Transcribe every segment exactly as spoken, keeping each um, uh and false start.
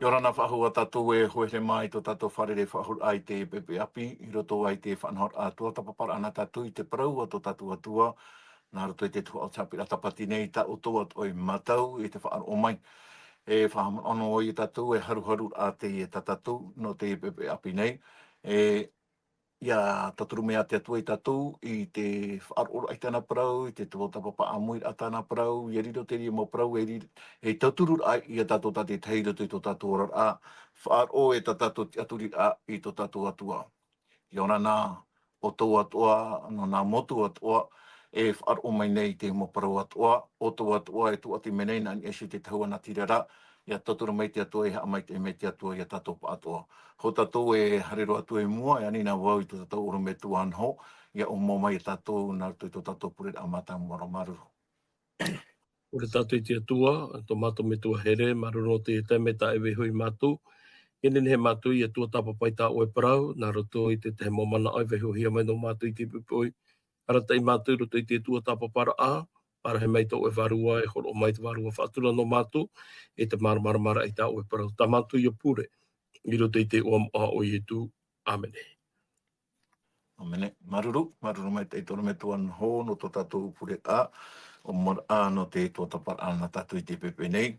ʻIa ora na faʻahou ā tātou e hoa here mai i tō tātou fārerei faʻahou i te pepe ʻāpī, i roto i te faʻanahoraʻa tuatāpaparaʻa nā tātou i te parau a tō tātou Atua, nā roto i te tuhaʻa o te haʻapiʻiraʻa Tāpati nei, tā ʻoutou atoʻa e mātau i te faʻaroʻo mai. E faʻahaʻamanaʻo noa ia tātou e haruharu ā teie tā tātou, nō te pepe ʻāpī nei. E, ʻIa tauturu mai te Atua ia tātou i te faʻaroʻoraʻa i tāna parau, i te tuatāpapa ʻāmuiraʻa tāna parau, ʻia riro te reira mau parau, e ri-, e tauturu ai ia tātou tātaʻitahi i roto i tō tātou oraraʻa, faʻaroʻo e tā tātou tiʻaturiraʻa i tō tātou Atua. ʻIa ora na ʻoutou atoʻa, nō nā motu atoʻa, e faʻaroʻo mai nei i te mau parau atoʻa, ʻoutou atoʻa e tuʻati mai nei nā niʻa iho i te tahua natirara, ʻia tauturu mai te Atua, e haʻamaitaʻi mai te Atua ia tātou pāʻatoʻa. Hou tātou e haere roa atu i mua, e ani na vau i tō tātou ʻorometua Noho, ʻia ʻōmua mai ia tātou nā roto i tō tātou pureraʻa mātāmua ra. Māuruuru. Pure tātou i te Atua, tō mātou Metua here, māuruuru nō te taime tā ʻoe e vaiiho ia mātou. ʻIa nehenehe mātou ʻia tuatāpapa i tā ʻoe parau, nā roto i te tahi mau manaʻo e vaiihohia mai nō mātou i te poʻipoʻi. Arataʻi mātou i roto i te tuatāpaparaʻa, parahi mai tō ʻoe Vārua, e hōroʻa mai te Vārua faʻatura nō mātou, e te māramarama i tā ʻoe parau. Tā mātou ʻia pure, i roto i te iʻoa moʻa o Ietu. ʻĀmene. ʻĀmene. Māuruuru, māuruuru maitaʻi e te ʻorometua Noho nō tō tātou pureraʻa, ʻōmuaraʻa nō te tuatāpaparaʻa nā tātou i te pepe nei.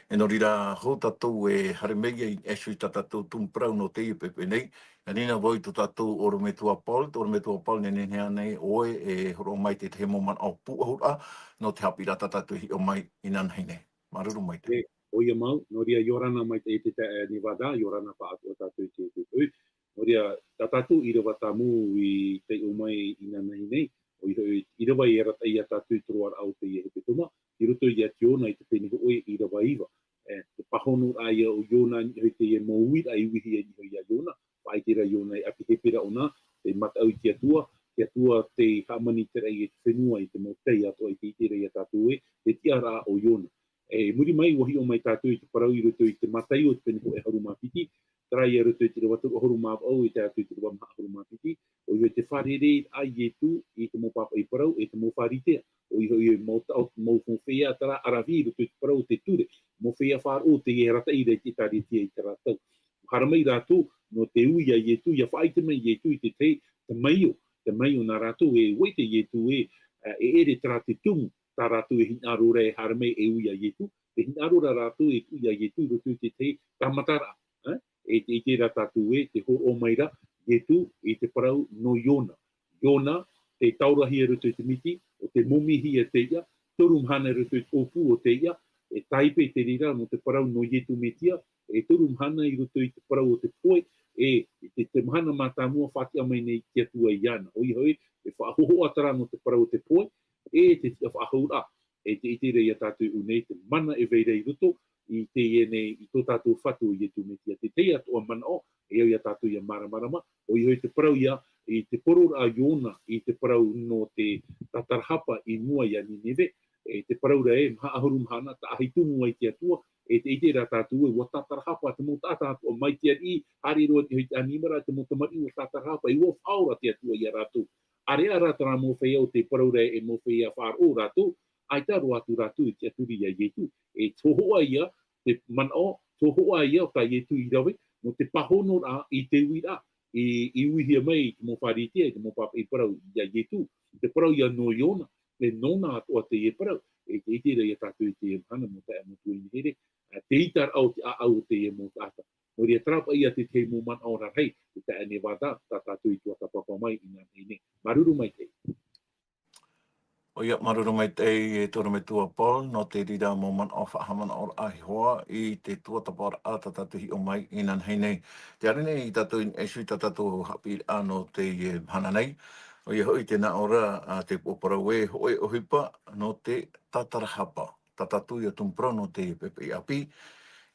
E nō reira, hou tātou e haere mai ai, e ʻohi i tā tātou tumu parau nō teie pepe nei. E ani na vau i tō tātou ʻorometua Paul, tō ʻorometua Paul, nehenehe ānei ʻoe e hōroʻa mai i te tahi mau manaʻo pūʻohuraʻa nō te haʻapiʻiraʻa tā tātou e hiʻo mai inanahi nei. Māuruuru maitaʻi. E, ʻoia mau, nō reira ʻia ora na maitaʻi e te taeaʻe Nevada, ʻia ora na pāʻatoʻa tātou i te, te, te, Nō reira, tā tātou ʻīrava tāmau i taiʻo mai inanahi nei, ʻoia hoʻi, ʻīrava e arataʻi ia tātou i te roaraʻa o teie hepetoma, i roto ia Iona i te pene hōʻē ʻīrava iva. E, te pāhonoraʻa ia o Iona, i niʻa i teie mau uiraʻa i uihia i niʻa ia Iona, faʻaʻite ra Iona e ʻapi hepera ʻōna, tē mataʻu i te Atua, te Atua tei hāmani i te raʻi e te fenua, i te mau tai atoʻa i te ʻite ra ia tātou ē, te tiʻaraʻa o Iona. E, i muri mai, ʻua hiʻo mai tātou i te parau i roto i te Mataio, te pene hōʻē ʻahuru mā piti, terā ia i roto i te ʻīrava toru ʻahuru mā vaʻu, e tae atu i te ʻīrava maha ʻahuru mā piti, ʻoia hoʻi te fārereiraʻa a Ietu i te mau pāpaʻi parau, e te mau Pharisea, ʻoia hoʻi mau taʻo, mau, mau feiā terā ʻaravihi i roto i te parau o te ture, mau feiā faʻaroʻo tei arataʻi ra i te ʻĒtārētia i terā tau. Haere mai rātou, nō te ui ia Ietu, ʻia faʻaʻite mai Ietu i te tahi, tamaio, tamaio nā rātou e ʻua ʻite Ietu ē, ā, e ʻere terā te tumu, tā rātou e hinaʻaro ra e haere mai e ui ia Ietu, tē hinaʻaro ra rātou e tuʻu ia Ietu i roto i te tahi tāmataraʻa, ā? E te, ʻite ra tātou ē, tē hōroʻa mai ra Ietu i te parau nō Iona. Iona, tē taorahia i roto i te miti, ʻo tē momihia teie, toru mahana i roto i te ʻōpū o teie, e tāipe te reira nō te parau nō Ietu Metia, e toru mahana i roto i te parau o te pohe, e, i te, te mahana mātāmua faʻatiʻa mai nei te Atua iāna. ʻOia hoʻi, e faʻahōhoʻa terā nō te parau o te pohe, e te tiʻa faʻahouraʻa. E te ʻite ra ia tātou i ʻō nei te mana e vai ra i roto i teie nei, i tō tātou Fatu ʻo Ietu Metia. Te tahi atoʻa manaʻo, e au ia tātou ʻia māramarama, ʻoia hoʻi te parau ia, i te pororaʻa a Iona, i te parau nō te tātarahapa i mua ia Nineve, e te parau ra ē, maha ʻahuru mahana, taʻahi tumu ai te Atua, e te ʻite ra tātou ē, ʻua tātarahapa te mau taʻata atoʻa mai te ariʻi, haere roa i niʻa i te ʻanimara, te mau tamariʻi ʻua tātarahapa, e ʻua faʻaora te Atua ia rātou. ʻĀreʻa rā terā mau feiā ʻo tē parau ra ē, e mau feiā faʻaroʻo rātou, ʻaita roa atu rātou i tiʻaturi ia Ietu. E hōhoʻa ia te manaʻo, hōhoʻa ia tā Ietu i rave, nō te pāhonoraʻa i te uiraʻa, i, i uihia mai i te mau Pharisea, i te mau pāpaʻi parau ia Ietu. Te parau ia nō Iona, e nōna atoʻa teie parau, e te ʻite ra ia tātou i teie mahana mau taeaʻe, mau tuahine here, ā, te ʻitaraʻa o te ʻāʻau o teie mau taʻata. Nō reira, terā paʻi ia te tahi mau manaʻo rarahi, te taeaʻe Nevada, tā tātou i tuatāpapa mai inanahi nei. Māuruuru maitaʻi. ʻOia, māuruuru maitaʻi e te ʻorometua Paul, nō te reira mau manaʻo faʻahaʻamanaʻoraʻa hoʻi i te tuatāpaparaʻa tā tātou i hiʻo mai inanahi nei. Tē haere nei tātou i niʻa iho i tā tātou haʻapiʻiraʻa nō teie mahana nei. ʻOia hoʻi te nā ʻō ra, ā, te upoʻo parau ē, hōʻē ʻohipa nō te tātarahapa. Tā tātou ia tumu parau nō te pepe ʻāpī,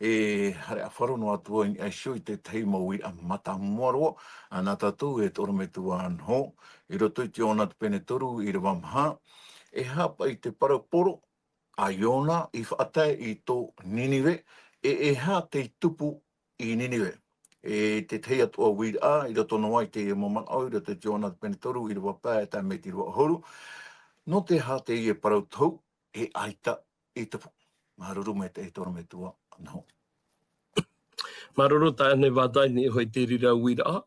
e haere ʻāfaro noa atu i niʻa iho i te tahi mau uiraʻa mātāmua roa, ā, nā tātou e te ʻorometua Noho, i roto i te Iona te pene toru ʻīrava maha, e aha paʻi te parau poro a Iona i faʻatae i tō Ninive, e e aha tei tupu i Ninive. E te tahi atoʻa uiraʻa, i roto noa i te mau manaʻo, i roto i te Iona te pene toru ʻīrava pae e tae mai te ʻīrava ʻahuru, nō te aha teie parau tohu, e ʻaita i tupu. Māuruuru maitaʻi e te ʻorometua Noho. Māuruuru tāne Vataini i hoʻi te reira uiraʻa.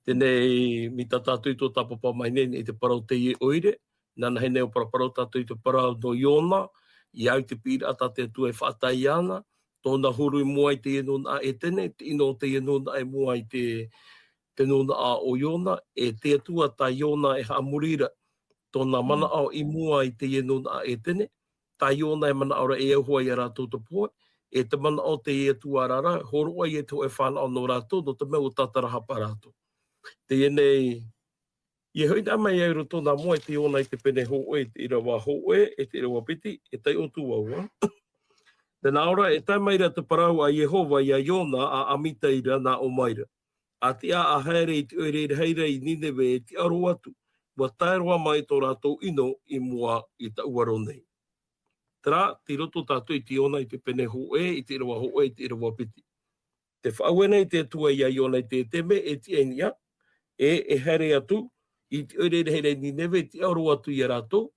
Teie nei, mai tā tātou i tō tāpapa mai nei, i te parau teie ʻoire. Nāna hei nei ʻo paraparau tātou i te parau nō Iona, i au i te piʻiraʻa tā te Atua e faʻatae ana, tōna huru i mua i teie nūnaʻa ʻētene, te ʻino o teie nūnaʻa i mua i te, te nūnaʻa o Iona, e te Atua tā Iona e haʻamori ra, tōna manaʻo i mua i teie nūnaʻa ʻētene, tā Iona e manaʻo ra e au hoʻi ia rātou te pohe, e te manaʻo o te Atua ra, hōroʻa ia te hōʻē fānaʻo nō rātou, nō te mea ʻua tātarahapa rātou. Teie nei, ʻia hoʻi na mai au i roto nā mua i te Iona i te pene hōʻē, i te ʻīrava hōʻē, e te ʻīrava piti, e taiʻo atu vau. Tē nā ʻō ra, e tae mai ra te parau a Iehova ia Iona a Amitaira nā ʻō mai ra. ʻA tiʻa ʻa haere i te ʻoire rahi ra i Nineve e tiʻa roa atu, ʻua tae roa mai tō rātou ʻino i mua i taʻu aro nei. Terā, tei roto tātou i te Iona i te pene hōʻē, i te ʻīrava hōʻē, i te ʻīrava piti. Tē faʻaue nei te Atua ia Iona i te taime e tiʻa i niʻa, e, e haere atu, i te ʻoire rahi ra i Nineve, e tiʻa roa atu ia rātou,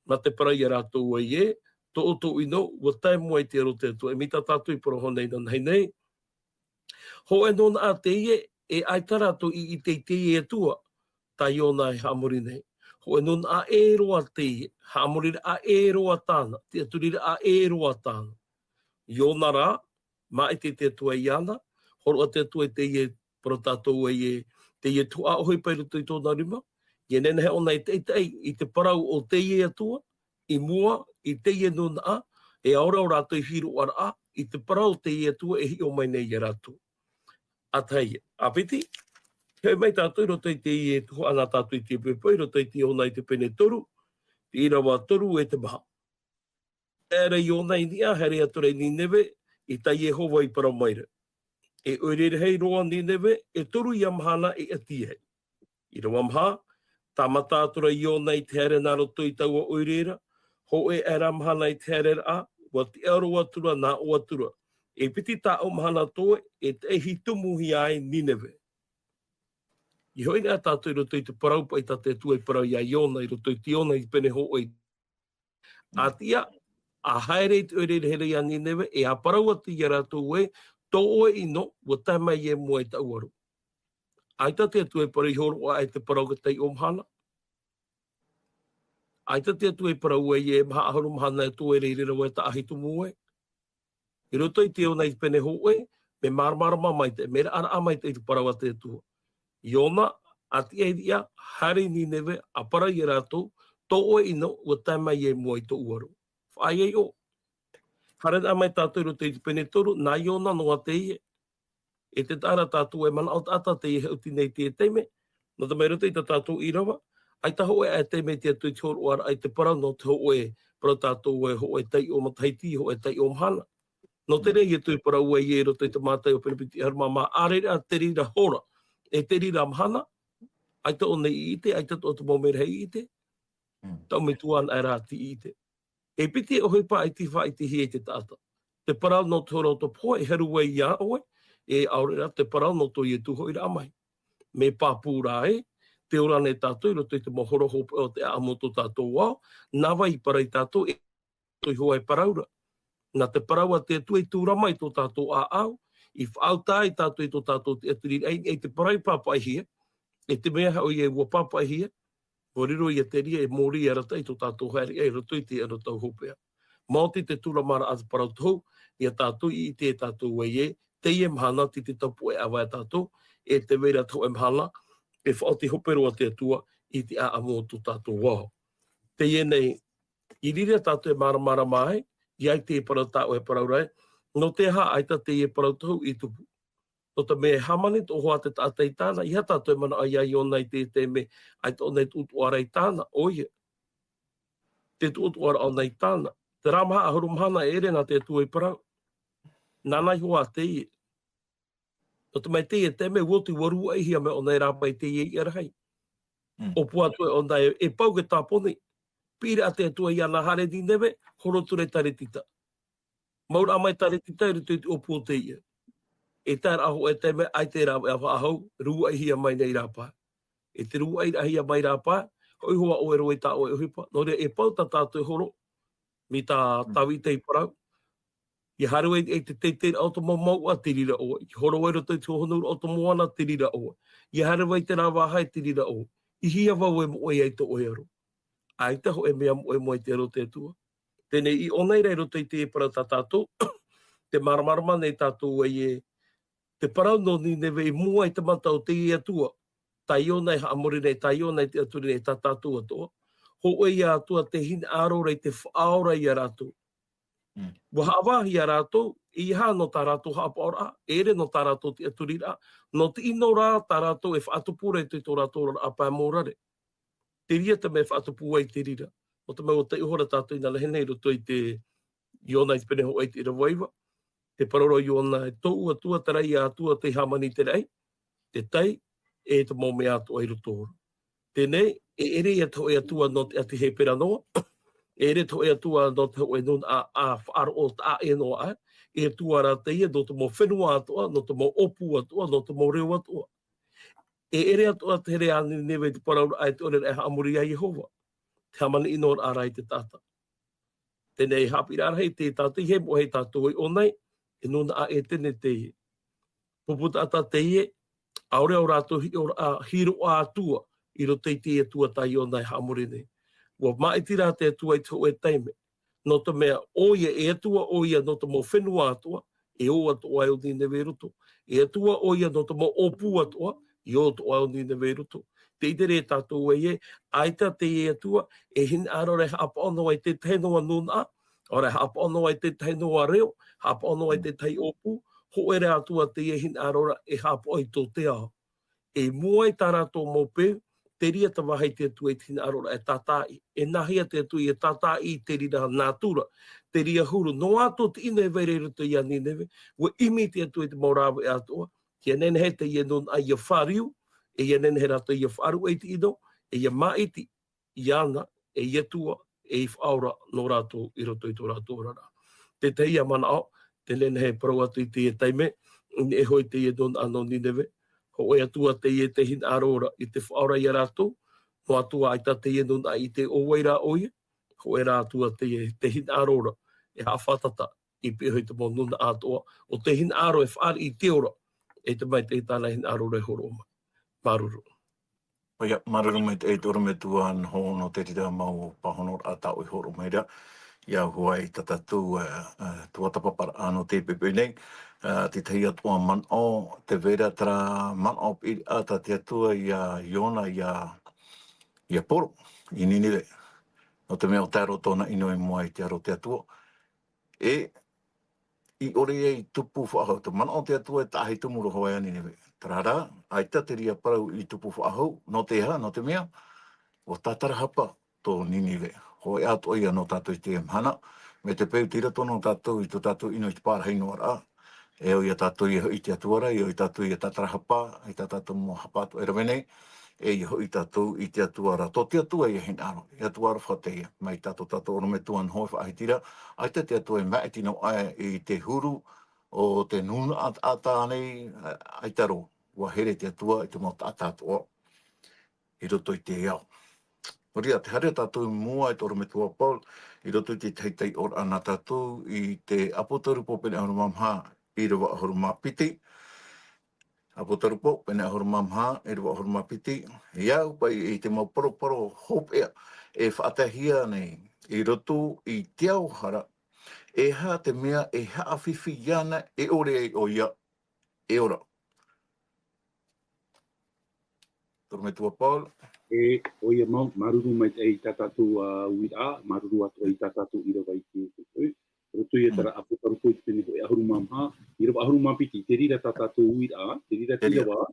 nā te parau ia rātou ē, tō ʻoutou ʻino, ʻua tae mua i te aro o te Atua, e mai tā tātou i parau nei nāna hei nei. Hōʻē nūnaʻa teie, e ʻaita rātou i ʻite i teie Atua, tā Iona e haʻamori nei. Hōʻē nūnaʻa ʻē roa teie, haʻamoriraʻa ʻē roa tāna, tiʻaturiraʻa ʻē roa tāna. Iona rā, māʻiti te Atua iāna, hōroʻa te Atua i teie parau tātou ē, teie tuhaʻa ʻohipa i roto i tōna rima, ʻia nehenehe ʻōna e taʻitaʻi i te parau o teie Atua, i mua, i teie nūnaʻa, e ʻaore ʻo rātou i hīroʻaraʻa, i te parau o teie Atua e hiʻo mai nei ia rātou. ʻA tahi, ʻa piti, hoʻi mai tātou i roto i teie tuhaʻa nā tātou i te poʻipoʻi, i roto i te Iona i te pene toru, te ʻīrava toru e te maha. E haere Iona i niʻa, haere atu ra i Nineve, i tā Iehova i parau mai ra. E ʻoire rahi roa Nineve, e toru ia mahana e ʻati ai. ʻĪrava maha, tāmata atu ra Iona i te haere nā roto i taua ʻoire ra, hōʻē aʻera mahana i te haereraʻa, ʻua tiʻa roa atu ra nā ʻō atu ra. E piti taʻo mahana toe, e taʻi tumuhia ai Nineve. ʻIa hoʻi na tātou i roto i te parau paʻi tā te Atua i parau ia Iona, i roto i te Iona i te pene hōʻē. ʻA tiʻa, ʻa haere i te ʻoire rahi ra i Nineve, e ʻa parau atu ia rātou ē, tō ʻoe ʻino, ʻua tae mai i mua i taʻu aro. ʻAita te Atua i parau i hōroʻa ai te parau ka taiʻo mahana. ʻAita te Atua i parau ē, e maha ʻahuru mahana e toe rei rera ʻoe taʻahi tumu ē. I roto i te Iona i te pene hōʻē, mea māramarama maitaʻi, mea raʻaraʻa maitaʻi te parau a te Atua. Iona, ʻa tiʻa i niʻa, haere i Nineve, ʻa parau ia rātou, tō ʻoe ʻino, ʻua tae mai i mua i tōʻu aro. Faʻaea iho. Haere na mai tātou i roto i te pene toru, nā Iona noa teie. E te taʻa ra tātou e manaʻo taʻata teie e haʻuti nei i te taime, nō te mea i roto i tā tātou ʻīrava, ʻaita hōʻē ʻae taime te Atua i te hōroʻaraʻa i te parau nō te hōʻē, parau tātou ē hōʻē taiʻo matahiti, hōʻē taiʻo mahana. Nō te reira e tō parau ē i roto i te Mātaio pene piti ʻahuru mā maha, ʻaore rā te reira hora, e te reira mahana, ʻaita ʻōna i ʻite, ʻaita tō te mau merahi i ʻite, Mm. tau metua ana e rā te ʻite. E piti e ʻohipa i te faʻaʻitehia i te taʻata. Te parau nō te hora o te pohe, e haru ai iā ʻoe, e ʻaore rā te parau nō tō Ietu hoʻiraʻa mai. Mea pāpū rā ē, tē ora nei tātou i roto i te mau hora hopeʻa o te ʻāʻamu o tō tātou ao, nā vai i parau ia tātou, e tō Iehova e parau ra. Nā te parau a te Atua i tūrama i tō tātou ʻāʻau, i faʻaʻau ai tātou i tō tātou tiʻaturiraʻa, i te parau i pāpaʻihia, e te mea hoʻi ē ʻua pāpaʻihia, ʻua riro ia te reira e mōrī arataʻi tō tātou haereʻa i roto i te anotau hopeʻa. Maoti te tūramaraʻa a te parau tohu, ia tātou i ʻite e tātou ē, teie mahana tei te tāpoʻi ʻāvae tātou, e tē vai ra te hōʻē mahana, e faʻaoti hope roa te Atua i te ʻāʻamu o tō tātou ao. Teie nei, i reira tātou e māramarama ai, ʻia ʻite i te parau tā ʻoe e parau ra ē, nō te aha ʻaita teie parau tohu i tupu. Nō te mea e hāmani tō ʻoe hoa te taʻata i tāna, ʻeiaha tātou e manaʻo ia Iona i te taime, ʻaita ʻōna i tuʻutuʻu ra i tāna, ʻoia. Te tuʻutuʻu ra ʻōna i tāna. Terā maha ʻahuru mahana e ʻere nā te Atua i parau. Nāna iho ā teie. Nō te mea teie taime ʻua oti ʻua rūaʻihia mai ʻōna e rāpae i teie iʻa rahi. Mm. ʻŌpua atu ʻōna e, e pau ke tāponi. Piʻiraʻa te Atua iāna haere i Nineve, horo atu ra i Taretita. Mauraʻa mai Taretita i roto i te ʻōpū o te iʻa. E tae ra hōʻē taime ʻaita e rāveʻa faʻahou, rūaʻihia mai nei rāpae. E te rūaʻiraʻahia mai rāpae, hoʻi hoʻi ʻoe roa i tā ʻoe ʻohipa. Nō reira e pau tā tātou e horo, mai tā Mm. Tāvita i parau. Ia haere vai i te teiteiraʻa o te mau mouʻa, te reira ʻoe. Ia horo vai i roto i te hohonuraʻa o te moana, te reira ʻoe. Ia haere vai i te rāvaʻa hae, te reira ʻoe. I hea vau e moʻe ai tō ʻoe aro? ʻAita hōʻē mea moʻe mai te aro o te Atua. Teie nei i ʻō nei ra i roto i te parau tā tātou, tē māramarama nei tātou ai ē, te parau nō Nineve i mua i te mata o te Atua, tā Iona e haʻamori nei, tā Iona e tiʻaturi nei, tā tātou atoʻa. Hōʻē ïa Atua tē hinaʻaro ra i te faʻaora ia rātou. Mm. ʻUa haʻavāhi ia rātou, ʻeiaha nō tā rātou haʻapaʻoraʻa, ʻeʻere nō tā rātou tiʻaturiraʻa, nō te ʻino rā tā rātou e faʻatupu ra i tō rātou oraraʻa pae mōrare. Te reira te mea e faʻatupu ai te reira. Nō te mea ʻua taiʻo ra tātou inānahi nei i roto i te Iona i te pene hōʻē i te ʻīrava iva. Te parau ra o Iona, e tōʻu Atua, terā ïa Atua tei hāmani i te raʻi, te tai, e te mau mea atoʻa i roto ra. Teie nei, e ʻere ïa te hōʻē Atua nō te ʻāti Hepera noa, e ʻere te hōʻē Atua nō te hōʻē nūnaʻa faʻaroʻo taʻa ʻē noa aʻe, e Atua rā teie nō te mau fenua atoʻa, nō te mau ʻōpū atoʻa, nō te mau reo atoʻa. E ʻere atoʻa te here a Nineve i te parauraʻa e te ʻōreraʻa e haʻamori ia Iehova. Te hāmani ʻino ra rā i te taʻata. Teie nei haʻapiʻiraʻa rahi te tātou, e moʻe tātou i ʻō nei, e nūnaʻa ʻētene teie. Pupu taʻata teie, ʻaore ʻo rātou hiʻoraʻa, hiroʻa Atua, i roto i te Atua tā Iona e haʻamori nei. ʻUa māʻiti rā te Atua i te hōʻē taime. Nō te mea, ʻoia, e Atua ʻoia nō te mau fenua atoʻa, e ō atoʻa ai ʻo Nineve i roto. E Atua ʻoia nō te mau ʻōpū atoʻa, e ō atoʻa ai ʻo Nineve i roto. Tē ʻite ra tātou ē, ʻaita teie Atua, e hinaʻaro ra e haʻapaʻo noa i te tahi noa nūnaʻa, ʻaore rā e haʻapaʻo noa i te tahi noa reo, haʻapaʻo noa i te tahi ʻōpū, hōʻē rā Atua teie e hinaʻaro ra e haʻapaʻo i tō te ao. I mua i tā rātou mau peu, te reira te vāhi te Atua i te hinaʻaro ra e tātaʻi. E nāhea te Atua ia tātaʻi i te reira nātura, te reira huru, noa atu te ʻino e vai ra i roto ia Nineve, ʻua ʻimi te Atua i te mau rāveʻa atoʻa, ʻia nehenehe teie nūnaʻa ʻia fāriu, e ʻia nehenehe rātou ʻia faʻaruʻe i te ʻino, e ʻia māʻiti, iāna, ei Atua, ei Faʻaora nō rātou i roto i tō rātou oraraʻa. Te tahi ïa manaʻo, tē nehenehe e parau atu i teie taime, i niʻa iho i teie nūnaʻa nō Nineve, hōʻē Atua teie tē hinaʻaro ra i te faʻaora ia rātou, noa atu ā ʻaita teie nūnaʻa i ʻite ʻo vai rā ʻoia, hōʻē rā Atua teie tē hinaʻaro ra e haʻafātata i pihaʻi i te mau nūnaʻa atoʻa, ʻo tē hinaʻaro e fāriʻi i te ora, e te maitaʻi tāna hinaʻaro ra e hōroʻa mai. Māuruuru. ʻOia, māuruuru maitaʻi te ʻorometua Noho nō te reira mau pāhonoraʻa tā ʻoe i hōroʻa mai ra. ʻIa au hoʻi tā tātou, ā, ā, tuatāpaparaʻa nō te poʻipoʻi nei. Ā, te tahi atoʻa manaʻo, tē vai ra terā manaʻo piʻiraʻa tā te Atua ia Iona, ia, ia poro i Nineve. Nō te mea ʻo tae roa tōna ʻino i mua i te aro o te Atua. E, i ʻore ia i tupu faʻahou, te manaʻo o te Atua e taʻahi tumu roa hoʻi ia Nineve. Terā rā, ʻaita te reira parau i tupu faʻahou, nō te aha, nō te mea, ʻua tātarahapa tō Nineve. Hōʻē atoʻa ia nō tātou i teie mahana, mai te peu tei roto noa tātou i tō tātou ʻino i te pārahi noa ra. E ʻo ia tātou ia hoʻi i te Atua ra, e ʻo ia tātou ia tātarahapa, i tā tātou mau hapa atoʻa e rave nei, e ia hoʻi tātou i te Atua ra. Tō te Atua ia hinaʻaro, e Atua aroha teie, mai tā tō tātou ʻorometua Noho e faʻahiti ra, ʻaita te Atua e māʻiti noa aʻe i te huru o te nūnaʻa taʻata nei, ʻaita roa, ʻua here te Atua i te mau taʻata atoʻa i roto i te ao. Nō reira, tē haere tātou i mua i tō ʻorometua Paul, i roto i te tahi taiʻoraʻa nā tātou i te ʻApotarupo pene ʻahuru mā maha, ʻīrava ʻahuru mā piti. ʻApotarupo pene ʻahuru mā maha, ʻīrava ʻahuru mā piti. E au paʻi i te mau poroporo hopeʻa e faʻataehia nei i roto i te ao hara, e aha te mea e haʻafifi iāna e ʻore ai ʻoia e ora. Tō ʻorometua Paul. E, ʻoia mau, māuruuru maitaʻi i tā tātou, ā, uiraʻa, māuruuru atoʻa i tā tātou ʻīrava i te, te, te, roto ia terā ʻApotarupo i te pene hōʻē ʻahuru mā maha, ʻīrava ʻahuru mā piti, te reira tā tātou uiraʻa, te reira te ʻīrava.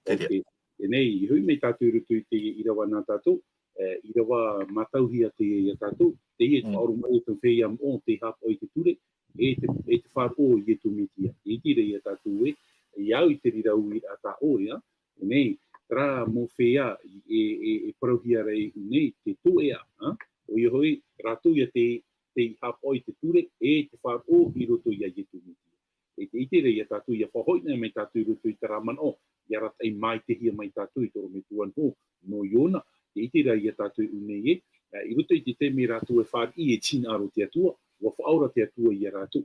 Te reira. Ok. Teie nei, i hoʻi mai tātou i roto i te ʻīrava nā tātou, e, ʻīrava mātauhia teie ia tātou, teie e faʻaoromaʻi e te feiā moʻo tei haʻapaʻo i te ture, e te, e te faʻaroʻo o Iesu Mesia. E ʻite ra ia tātou ē, e au i te reira uiraʻa tā ʻoe, ā, nei, terā mau feiā, e, e, e parauhia ra e ihu nei, te toeʻa, ā, ʻoia hoʻi, rātou ia tei, tei haʻapaʻo i te ture, e te faʻaroʻo i roto ia Iesu Mesia. E tē ʻite ra ia tātou, ʻia faʻahoʻi mai tātou i roto i terā manaʻo, ʻia arataʻi māitehia mai tātou i tō ʻorometua Noho, nō Iona, tē ʻite ra ia tātou i ʻō nei ē, ā, i roto i te taime rātou e fāriʻi e te hinaʻaro o te Atua, ʻua faʻaora te Atua ia rātou.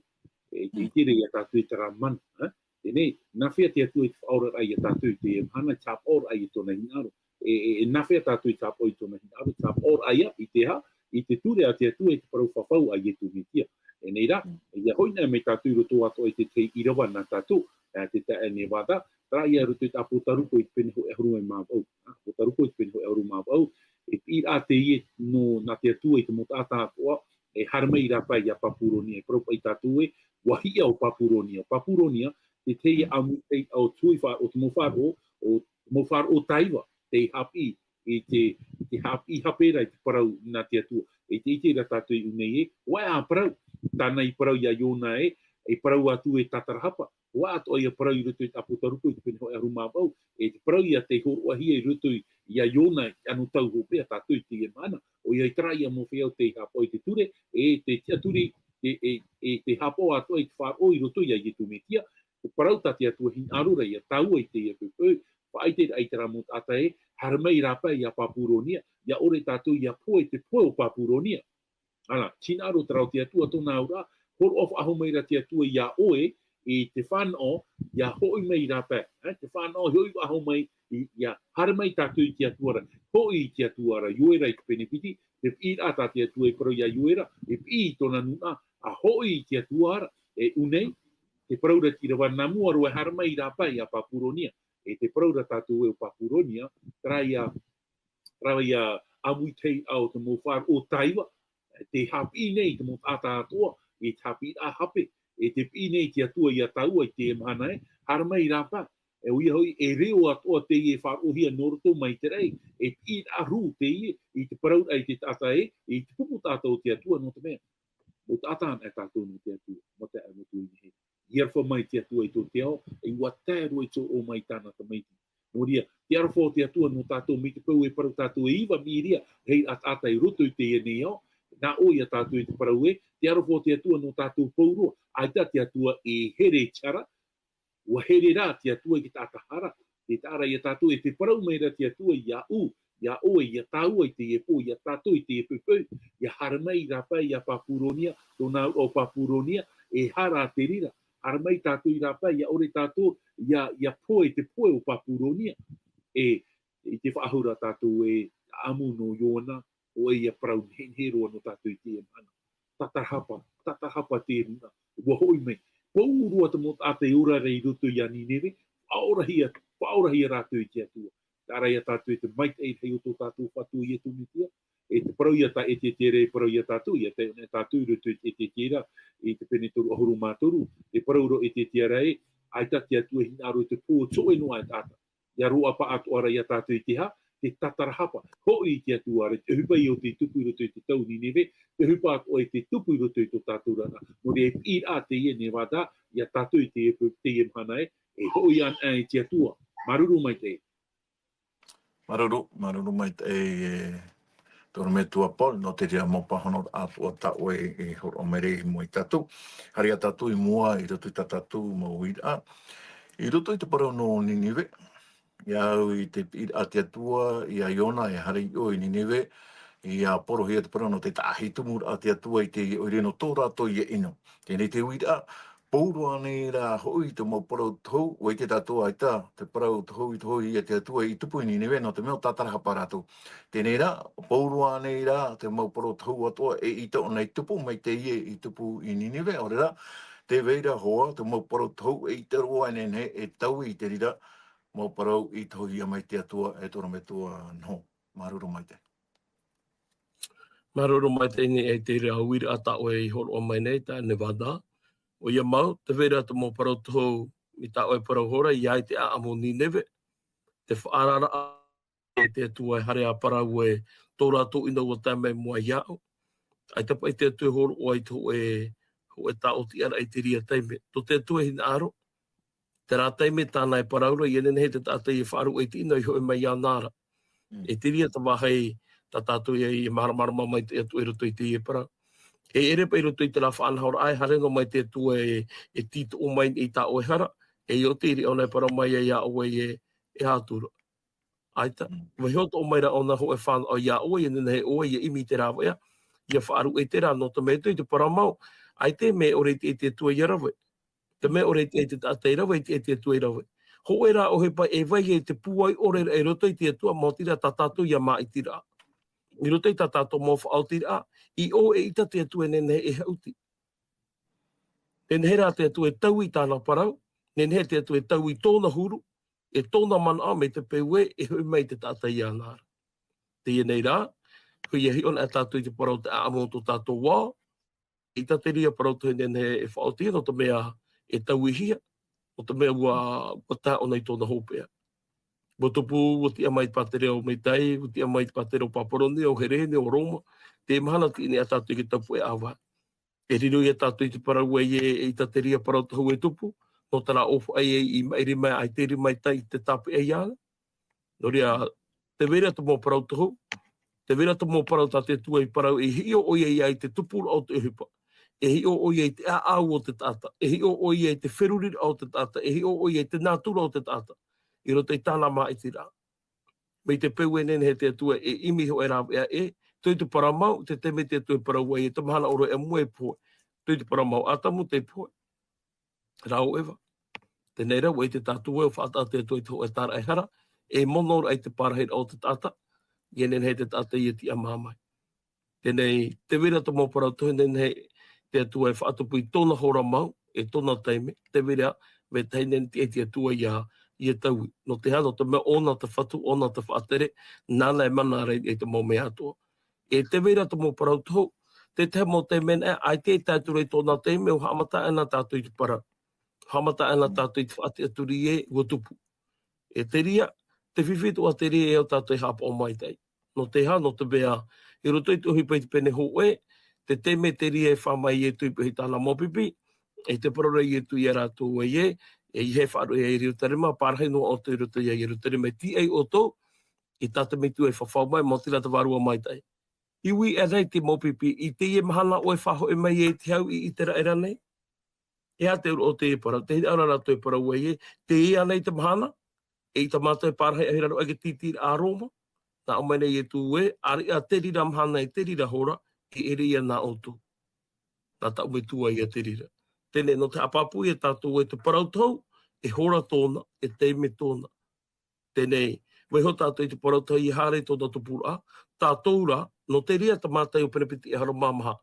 E, e, i te reira tātou i terā mana, ā? Teie, nā hea te Atua i te faʻaoraraʻa ia tātou i teie mahana, te haʻapaʻoraʻa ia tōna hinaʻaro. E, e, e nā hea tātou i te haʻapaʻo i tōna hinaʻaro, te haʻapaʻoraʻa ia i te aha, i te ture a te Atua, i te parau fafau a Iesu Mesia. E nei rā, ia hoʻi nei mai tātou i roto atoʻa i te tahi ʻīrava nā tātou, ā, te taeaʻe Nevada, terā ia i roto i te Apotarupo i te pene hōʻē ʻahuru mā vaʻu. Apotarupo i te pene hōʻē ʻahuru mā vaʻu, e piʻiraʻa teie nō, nā te Atua i te mau taʻata atoʻa, e haere mai i rāpae ia Papuronia, e parau paʻi tātou ē, ʻua hiʻa ʻo Papuronia. Papuronia, te tahi ʻāmuiraʻa o te hui faʻa-, o te mau faʻaroʻo, o te mau faʻaroʻo taiva, tei haʻapiʻi, i te, te haʻapiʻi hape ra i te parau nā te Atua. E te ʻite ra tātou i ʻō nei ē, ʻoia ā parau, tāna i parau ia Iona ē, e parau atu e tātarahapa, ʻoia atoʻa ia parau i roto i te Apotarupo i te pene hōʻē ʻahuru mā vaʻu, e te parau ia tei hōroʻahia i roto i, ia Iona, i anotau hopeʻa tātou i teie mahana, ʻoia i terā ia mau feiā tei haʻapaʻo i te ture, e te tiʻaturi, e, e, e te haʻapaʻo atoʻa i te faʻaroʻo i roto ia Iesu Mesia, te parau tā te Atua hinaʻaro ra ia tāua i teie poʻipoʻi, faʻaʻiteraʻa i terā mau taʻata ē, haere mai i rāpae ia Papuronia, ia ʻore tātou ia pohe i te pohe o Papuronia. Ana, hinaʻaro terā o te Atua tōna auraʻa, hōroʻa faʻahou mai ra te Atua ia ʻoe, i te fānaʻo, ia hoʻi mai i rāpae, ē, te fānaʻo, hoʻi faʻahou mai, i, ia haere mai tātou i te Atua ra, hoʻi i te Atua ra, Ioera i te pene piti, te piʻiraʻa tā te Atua i parau ia Ioera, e piʻi i tōna nūnaʻa, ʻa hoʻi i te Atua ra, e ʻō nei, te parau ra te ʻīrava nā mua roa e haere mai i rāpae ia Papuronia, e te parau ra tātou ē ʻo Papuronia, terā ia, terā ia ʻāmuiraʻa o te mau faʻaroʻo taiva, tei haʻapiʻi nei i te mau taʻata atoʻa, i te haʻapiʻiraʻa hape, e tei piʻi nei te Atua ia tāua i teie mahana ē, haere mai i rāpae, e ʻoia hoʻi, e reo atoʻa teie e faʻaroʻohia nō roto mai te raʻi, e piʻiraʻa huru teie, i te parauraʻa i te taʻata ē, i te pupu taʻata o te Atua nō te mea, mau taʻata anaʻe tātou nō te Atua, mataʻeinaʻa, tuahine here. I aroha mai te Atua i tō te ao, e ʻua tae roa i te hōroʻa mai i tāna tamaiti. Nō reira, te aroha o te Atua nō tātou mai te peu e parau tātou e iva mīria, hei taʻata i roto i teie nei ao, nā ʻō ia tātou i te parau ē, te aroha o te Atua nō tātou pauroa, ʻaita te Atua e here i te hara, ʻua here rā te Atua i te taʻata hara, tē taʻa ra ia tātou, e tē parau mai ra te Atua iāʻu, ia ʻoe, ia tāua i teie pō, ia tātou i teie poʻipoʻi, ia haere mai i rāpae ia Papuronia, tōna auraʻa ʻo Papuronia, e hara te reira, haere mai tātou i rāpae, ia ʻore tātou, ia, ia pohe i te pohe o Papuronia. E, i te faʻahou ra tātou e ʻāmui nō Ioana, ʻoia ia parau nehenehe roa nō tātou i teie mahana. Tātarahapa, tātarahapa te nūnaʻa, ʻua hoʻi mai. Pauroa te mau taʻata e ora ra i roto ia Nineve, faʻaorahia, faʻaorahia rātou i te Atua. Taʻa ra ia tātou e te maitaʻi rahi o tō tātou Fatu Iesu Mesia, e te parau ia tā Ezekiela e parau ia tātou, ʻia tae anaʻe tātou i roto i te Ezekiela, i te pene toru ʻahuru mā toru, e parau ra Ezekiela ē, ʻaita te Atua e hinaʻaro i te pō o te hōʻē noa e taʻata. ʻIa roaʻa paʻatoʻa ra ia tātou i te aha, te tātarahapa, hoʻi i te Atua ra, te ʻohipa ïa o tei tupu i roto i te tau Nineve, te ʻohipa atoʻa e tei tupu i roto i tō tātou ra. Nō reira e piʻiraʻa teie Nevada, ia tātou i teie, teie mahana ē, e hoʻi anaʻe i te Atua. Māuruuru maitaʻi. Māuruuru, māuruuru maitaʻi, e, te ʻorometua Paul, nō te reira mau pāhonoraʻa atoʻa tā ʻoe e hōroʻa mai ra i mua ia tātou. Haere ā tātou i mua i roto i tā tātou mau uiraʻa. I roto i te parau nō Nineve, ʻia au i te piʻiraʻa a te Atua ia Iona e haere i ʻō i Nineve, ʻia porohia te parau nō te taʻahi tumuraʻa a te Atua i te ʻoire nō tō rātou ïa ʻino. Teie nei te uiraʻa, pauroa ānei rā hoʻi te mau parau tohu, ʻua ʻite tātou ʻaita, te parau tohu i tohuhia e te Atua i tupu i Nineve, nō te mea ʻua tātarahapa rātou. Teie nei rā, pauroa ānei rā te mau parau tohu atoʻa e ʻite ʻōna i tupu mai teie i tupu i Nineve, ʻaore rā, tē vai ra hoʻi te mau parau tohu e ʻite roa e nehenehe e taui i te reira mau parau i tohuhia mai e te Atua e te ʻorometua Noho. Māuruuru maitaʻi. Māuruuru maitaʻi nei i te reira uiraʻa tā ʻoe i hōroʻa mai nei, taeaʻe Nevada. ʻOia mau, tē vai ra te mau parau tohu i tā ʻoe parau hoʻi ra, ʻia ʻite ā ʻamu Nineve, te faʻaararaʻa e te Atua e haere ā parau ē, tō rātou ʻino ʻua tae mai mua iāʻu. ʻAita paʻi te Atua e hōroʻa i te hōʻē, hōʻē tāʻotiʻaraʻa i te reira taime. Tō te Atua e hinaʻaro, terā taime tāna e parau ra, ʻia nehenehe te taʻata ʻia faʻaruʻe i te ʻino i hoʻi mai iāna ra. Mm. E te reira te vāhi tā tātou ïa e māramarama mai te Atua i roto i teie parau. E ʻere paʻi i roto i terā faʻanahoraʻa, e haere noa mai te Atua e, e tītoʻo mai i tā ʻoe hara, e ʻia ʻite ʻoia e parau mai ai iā ʻoe ē, e aha atu ra. ʻAita, mm, vaiiho atoʻa mai rā ʻōna hōʻē fānaʻo iā ʻoe, ʻia nehenehe ʻoe ʻia ʻimi i te rāveʻa, ʻia faʻaruʻe i terā, nō te mea atoʻa i te parau mau, ʻAita e mea ʻore i te, i te Atua ia rave. Te mea ʻore i te, i te taʻata ia rave, i te, i te Atua ia rave. Hōʻē rā ʻohipa e vai ai te pūai ʻore i roto i te Atua, maoti rā tā tātou ia māʻitiraʻa. I roto i tā tātou mau faʻaotiraʻa, i ʻō e ʻita te Atua e nehenehe e haʻuti. Nehenehe rā te Atua e taui i tāna parau, nehenehe te Atua e taui i tōna huru, e tōna manaʻo mai te peu ē, e hoʻi mai te taʻata iāna ra. Teie nei rā, ʻoia e hiʻo ana tātou i te parau o te ʻāʻamu o tō tātou vao, ʻita te reira parau tohu e nehenehe e faʻaoti, nō te mea e tauihia, nō te mea ua, ua tae ʻōna i tōna hopeʻa. Ua tupu, ua tiʻa mai te pātere o Maitai, ua tiʻa mai te pātere o Paparonia, o Herene, o Roma, te mahana tei ʻō nei tātou i te tapuaʻe ʻāvae. E riro ia tātou i te parau ē, e ʻita te reira parau tohu e tupu, nō terā ʻōfaʻi ē i maʻiri mai, ʻaita e riro mai i te tāpeʻa iāna. Nō reira, tē vai ra te mau parau tohu, tē vai ra te mau parau tā te Atua i parau, e hiʻo ʻoia i te tupuraʻa o te ʻohipa. E hiʻo ʻoia i te ʻāʻau o te taʻata. E hiʻo ʻoia i te feruriraʻa o te taʻata. E hiʻo ʻoia i te nātura o te taʻata. I roto i tāna māʻitiraʻa. Mai te peu e nehenehe te Atua e ʻimi hōʻē rāveʻa ē, tō te parau mau, te taime te Atua e parau ai, e te mahana ʻōroʻa e mua e pohe. Tō te parau mau, ʻĀtamu tei pohe. Rā ʻo Eva. Teie rā, ʻua ʻite tātou ē, ʻua faʻataʻa te Atua i te hōʻē tāraʻehara, e mono ai te parahiraʻa o te taʻata, ʻia nehenehe te taʻata ʻia tiʻamā mai. Teie, tē vai ra te mau parau tohu e nehenehe te Atua e faʻatupu i tōna hora mau, e tōna taime, tē vai ra, vetahi e nehenehe te Atua ʻia, ʻia taui. Nō te aha, nō te mea ʻōna te Fatu, ʻōna te faʻatere, nāna e mana ra i te mau mea atoʻa. E tē vai ra te mau parau tohu, te tahi mau taime nei, ʻaita e tae atu ra i tōna taime, ʻua haʻamata ana tātou i te parau. Haʻamata ana tātou i te faʻatiʻaturi ē, ʻua tupu. E te reira, te fifi atoʻa te reira e au tātou e haʻapaʻo maitaʻi. Nō te aha, nō te mea, i roto i te ʻohipa i te pene hōʻē, te taime te reira e fā mai Ietu i pīhaʻi i tāna mau pipi, e te parau ra Ietu ia rātou ē, e, e ʻeiaha e faʻaruʻe ia Ierutarema, parahi noa ʻoutou i roto ia Ierutarema, e tīaʻi ʻoutou, i tā te Metua e fafau mai, maoti rā te Vārua Maitaʻi. I ui ānei te mau pipi, i teie mahana ʻoe e faʻahoʻi mai i te hau i ʻĪteraʻera nei? E aha te ʻōroʻa o te parau, te hinaʻaro rātou e parau ai ē, teie ānei te mahana, eʻita mātou e parahi ʻaore rā ʻoe i te tītīraʻa a Roma, nā ʻō mai nei Ietu ē, ʻāreʻa te reira mahana e te reira hora, e ʻere ia nā ʻoutou. Nā tāʻu Metua ïa te reira. Teie, nō te haʻapāpū ia tātou ē te parau tohu, e hora tōna, e taime tōna. Teie, vaiiho tātou i te parau tohu ʻia haere i tōna tupuraʻa, tātou rā, nō te reira te Mātaio pene piti ʻahuru mā maha.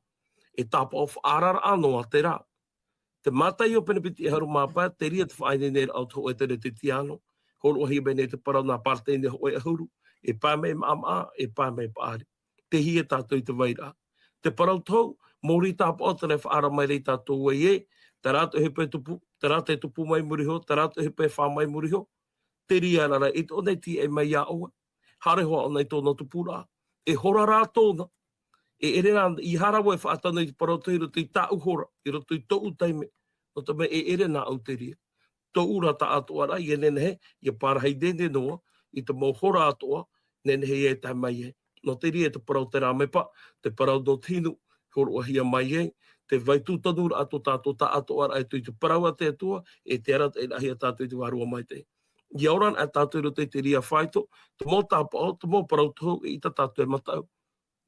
E tāpaʻo faʻaararaʻa noa terā. Te Mātaio pene piti ʻahuru mā pae, te reira te faʻaineineraʻa o te hōʻē Teretetiano. Hōroʻahia mai nei te parau nā Pareteine hōʻē ʻahuru, e pae mai maʻamaʻa, e pae mai paʻari. Tē hiʻo tātou i te vairaʻa. Te parau tohu, mōrī tāpaʻo terā e faʻaara mai ra ia tātou ē, terā te ʻohipa e tupu, terā te tupu mai muri iho, terā te ʻohipa e fā mai muri iho, te reira rā, ʻaita ʻōna e tīaʻi mai ia ʻoe. Haere hoʻi ʻōna i tōna tupuraʻa. E hora rā tōna. E ʻere rā, ʻeiaha rā vau e faʻatano i te parau tohu i roto i tāʻu hora, i roto i tōʻu taime. Nō te mea e ʻere nāʻu te reira. Tōʻu rā taʻatoʻaraʻa, ʻia nehenehe, ʻia parahi teie noa, i te mau hora atoʻa, nehenehe ïa e tae mai ai. Nō te reira te parau terā mea paʻi, te parau nō te hinu, hōroʻahia mai ai, te vai tūtonuraʻa tō tātou taʻatoʻaraʻa e tuʻu i te parau a te Atua, e te arataʻiraʻahia tātou i te Vārua Maitaʻi. ʻIa ora anaʻe tātou i roto i te reira faito, te mau tāpaʻo, te mau parau tohu, ʻeita tātou e mataʻu.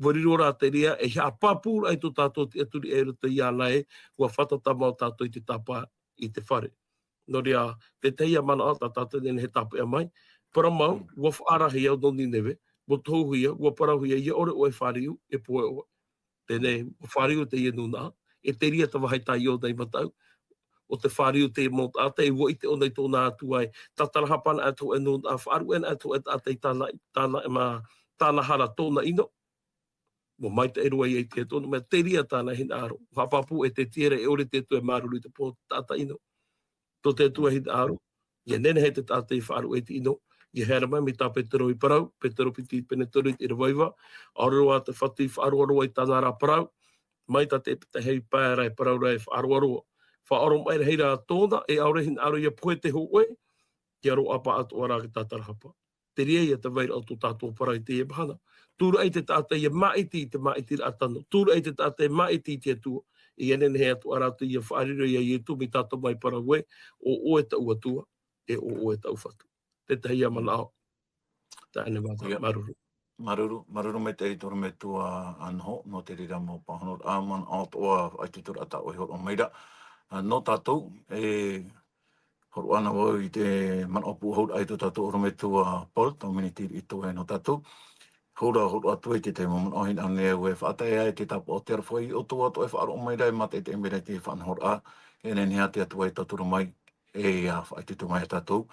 Vau riro rā te reira, e haʻapāpūraʻa i tō tātou tiʻaturi i roto iāna ē, ʻua fātata mau tātou i te tāpaʻo i te fare. Nō reira, te tahi ïa manaʻo tā tātou e nehenehe e tāpeʻa mai, parau mau, ʻua faʻaarahia au nō Nineve, ʻua tohuhia, ʻua parauhia, ʻia ʻore ʻoe e fāriu, e pohe ʻoe. Teie, ʻua fāriu teie nūnaʻa, e te reira te vāhi tā Iona i mataʻu, ʻo te fāriu teie mau taʻata, e ʻua ʻite ʻōna i tōna Atua ē, tātarahapa anaʻe te hōʻē nūnaʻa, faʻaruʻe anaʻe te hōʻē taʻata i tāna, tāna, mā, tāna hara tōna ʻino. ʻUa maitaʻi roa ïa i te Atua, nō te mea te reira tāna hinaʻaro. ʻUa haʻapāpū e te tiʻa ra e ʻore te Atua e māuruuru i te pō o te taʻata ʻino. Tō te Atua hinaʻaro, ʻia nehenehe te taʻata e faʻaruʻe i te ʻino, ʻia haere mai mai tā Petero i parau, Petero piti pene toru i te ʻīrava iva, ʻaore roa te Fatu i faʻaroaroa i tāna ra parau, mai tā te ʻepetaiha i pae ra e parau ra e faʻaroaroa. Faʻaoromaʻi rahi rā tōna, e ʻaore hinaʻaro ʻia pohe te hōʻē, ʻia roaʻa paʻatoʻa rā te tātarahapa. Te reira ïa te vairaʻa o tō tātou parau i teie mahana. Tūraʻi te taʻata ʻia māʻiti i te māʻitiraʻa tano. Tūraʻi te taʻata ʻia māʻiti i te Atua. ʻIa nehenehe atoʻa rātou ʻia faʻariro ia Ietu mai tātou mai parau ē, ʻo ʻoe taʻu Atua, e ʻo ʻoe taʻu Fatu. Te tahi ïa manaʻo. Tāne mā-, ʻIa. Māuruuru. Māuruuru, māuruuru maitaʻi i tō ʻorometua Anoho, nō te reira mau pāhonoraʻa, manaʻo atoʻa faʻaitoitoraʻa tā ʻoe i hōroʻa mai ra. Ā, nō tātou, e hōroʻa ana vau i te manaʻo pūʻohuraʻa i tō tātou ʻorometua Paul, tau miniti riʻi atoʻa nō tātou. Hou rā, hōroʻa atu ai i te tahi mau manaʻo, hinaʻaro nei au e faʻatae ai te tāpaʻo o te aroha i ʻoutou atoʻa e faʻaroʻo mai ra, e mātaʻitaʻi mai ra i te faʻanahoraʻa, e nehenehe te Atua e tauturu mai, e ia faʻaitoito mai ia tātou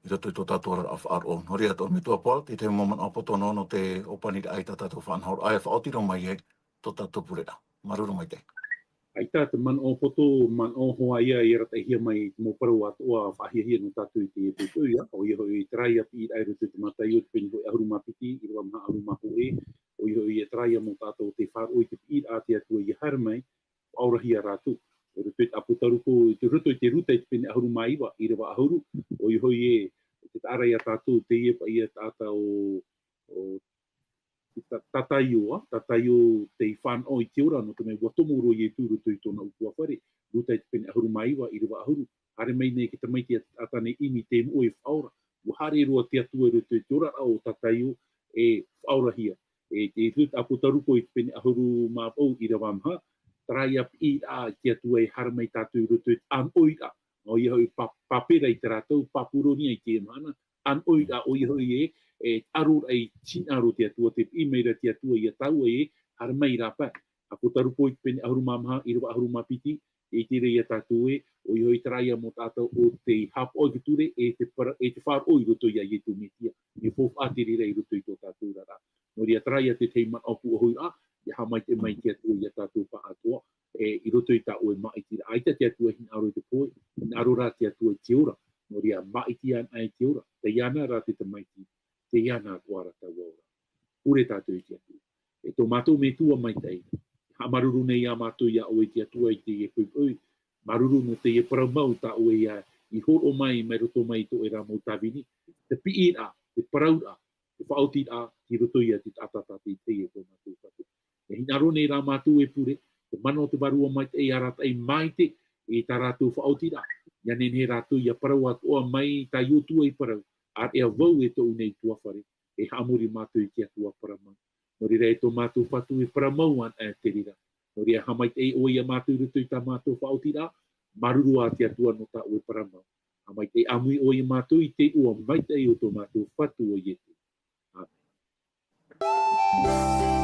i roto i tō tātou oraraʻa faʻaroʻo. Nō reira, tō ʻorometua Paul, te tahi mau manaʻo poto noa nō te ʻōpaniraʻa i tā tātou faʻanahoraʻa, e faʻaoti roa mai ai tō tātou pureraʻa. Māuruuru maitaʻi. ʻAita te manaʻo poto, manaʻo hoʻi ia i arataʻihia mai i te mau parau atoʻa faʻahiahia nō tātou i teie poʻipoʻi, ʻoia hoʻi te rāʻau piʻiraʻa i roto i te Mataio, te pene hōʻē ʻahuru mā piti, ʻīrava maha ʻahuru mā hōʻē, ʻoia hoʻi te rāʻau mō tātou tē faʻaroʻo i te piʻiraʻa a te Atua ʻia haere mai, faʻaorahia rātou. I roto i te ʻĀpōtarupo, i te roto i te Ruta i te pene ʻahuru mā iva, ʻīrava ʻahuru, ʻoia hoʻi ē, te taʻa ra ia tātou, teie paʻi ia taʻata ʻo, ʻo, tā-, tātaio, ā, tātaio tei fānaʻo i te ora, nō te mea ʻua tomo roa Ietu i roto i tōna ʻutuāfare, Ruta i te pene ʻahuru mā iva, ʻīrava ʻahuru, haere mai nei te tamaiti a te taʻata nei ʻimi te moʻe e faʻaora, ʻua haere roa te Atua i roto i te oraraʻa o tātaio e faʻaorahia. E te Ruta, ʻĀpōtarupo i te pene ʻahuru mā vaʻu, ʻīrava maha, te rāʻau piʻiraʻa a te Atua e haere mai tātou i roto i te ʻānoʻiraʻa. ʻOia hoʻi pā-, pāpera i tā rātou, Papuronia i teie mahana, ʻānoʻiraʻa, ʻoia hoʻi ē, e ʻaroraʻa i te hinaʻaro o te Atua, tē piʻi mai ra te Atua ia tāua ē, haere mai rāpae. ʻĀpōtarupo i te pene ʻahuru mā maha, ʻīrava ʻahuru mā piti, e ʻite ra ia tātou ē, ʻoia hoʻi te rāʻau mō tātou ʻo tei haʻapaʻo i te ture, e te para-, e te faʻaroʻo i roto ia Ietu Metia, e faufaʻa te reira i roto i tō tātou oraraʻa. Nō reira, terā ia te tahi manaʻo pūʻohuraʻa, ʻia haʻamaitaʻi mai te Atua ia tātou pāʻatoʻa, e, i roto i tā ʻoe māʻitiraʻa. ʻAita te Atua e hinaʻaro i te pohe, hinaʻaro rā te Atua i te ora. Nō reira, māʻiti ana i te ora, tei iāna rā te tamaiti, tei iāna atoʻa rā taua ora. Pure tātou i te Atua. E tō mātou Metua maitaʻi, haʻamāuruuru nei ā mātou ia ʻoe te Atua i teie poʻipoʻi, māuruuru nō teie parau mau tā ʻoe ia i hōroʻa mai, mai roto mai i tō ʻoe ra mau tāvini, te piʻiraʻa, te parauraʻa, te faʻaotiraʻa, i roto ia te taʻata tātaʻitahi e tō mātou Fatu. E hinaʻaro nei rā mātou e pure, te mana o te Vārua Maitaʻi e arataʻi maite i tā rātou faʻaotiraʻa, ʻia nehenehe rātou ʻia parau atoʻa mai tā Ietu i parau, ʻāreʻa vau e tōʻu nei ʻutuāfare, e haʻamori mātou i te Atua parau mau. Nō reira e tō mātou Fatu e parau mau ana te reira. Nō reira haʻamaitaʻi ʻoe ia mātou i roto i tā mātou faʻaotiraʻa, māuruuru ā te Atua nō tā ʻoe parau mau. Haʻamaitaʻi ʻāmui ʻoe ia mātou i te iʻoa maitaʻi o tō mātou Fatu ʻo Ietu. ʻĀmene.